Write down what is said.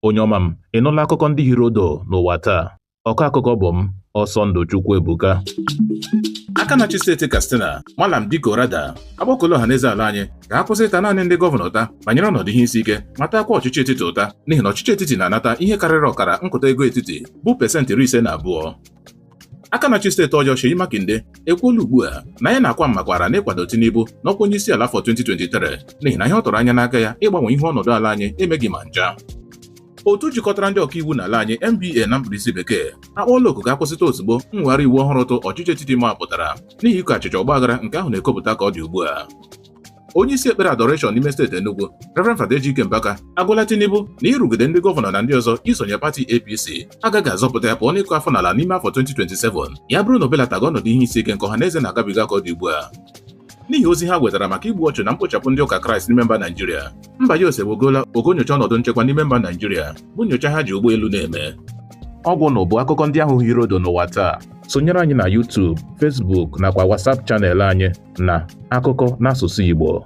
Onye ọma m, ị nụla akụkọ ndị hiri odo n'ụwa taa? Ọkọ akụkọ bụ m, Ọsọndụ Chukwuebuka. Aka na-achị steeti Katsina, Malam Dikko Radda, akpọkuola ọhaneze ala anyị ka ha kwụsị ịta naanị ndị gọvanọ ụta banyere ọnọdụ ihe isi ike, ma taakwa ọchịchị etiti ụta, n'ihi na ọchịchị etiti na-anata ihe karịrị ọkara nkụta ego etiti, bụ 52%. Aka na-achị steeti Ọyọ, Seyi Makinde, ekwuola ugbu a na ya na-akwa mmakwara n'ịkwado Tinubu n'ọkwa onye isi ala afọ 2023, n'ihi na ihe ọ tụrụ anya n'aka ya ịgbanwe ihe ọnọdụ ala anyị emeghị ma ncha. Otu jikọtara ndị ọkaiwu n'ala anyị, NBA na mkpirisi bekee, akpọọla oku ka akwụsịtụ ozugbo mwegharị iwu ọhụrụ tụ ọchịchị etiti mapụtara n'ihi ịkọ achịcha ọgbaghara nke ahụ na-ekopụta ka ọ dị ugbu a. Onye isi ekpere Adoration n'ime steeti Enugu, Reverend Fada Ejike Mbaka, agwala Tinubu na ịrụgide ndị gọvanọ na ndị ọzọ isonye pati APC agaghị azọpụta ya pụọ n'ịkụ afọ n'ala n'ime afọ 2027, ya bụrụ na o belataghị ọnọdụ ihe isi ike nke ọha na eze na-agabiga ka ọ dị ugbu a. N'ihi ozi ha wetara maka igbu ọchụ na mkpochapụ ndị ụka Kraịst n'ime mba Naijiria, mba US ewegola ogo nyocha ọnọdụ nchekwa n'ime mba Naijiria, bụ nyocha ha ji ụgbọelu na-eme. Ọgwụ na bụ akụkọ ndị ahụ hiri odo n'ụwa taa. Sonyere anyị na YouTube, Facebook nakwa WhatsApp channel anyị na Akụkọ n'asụsụ Igbo.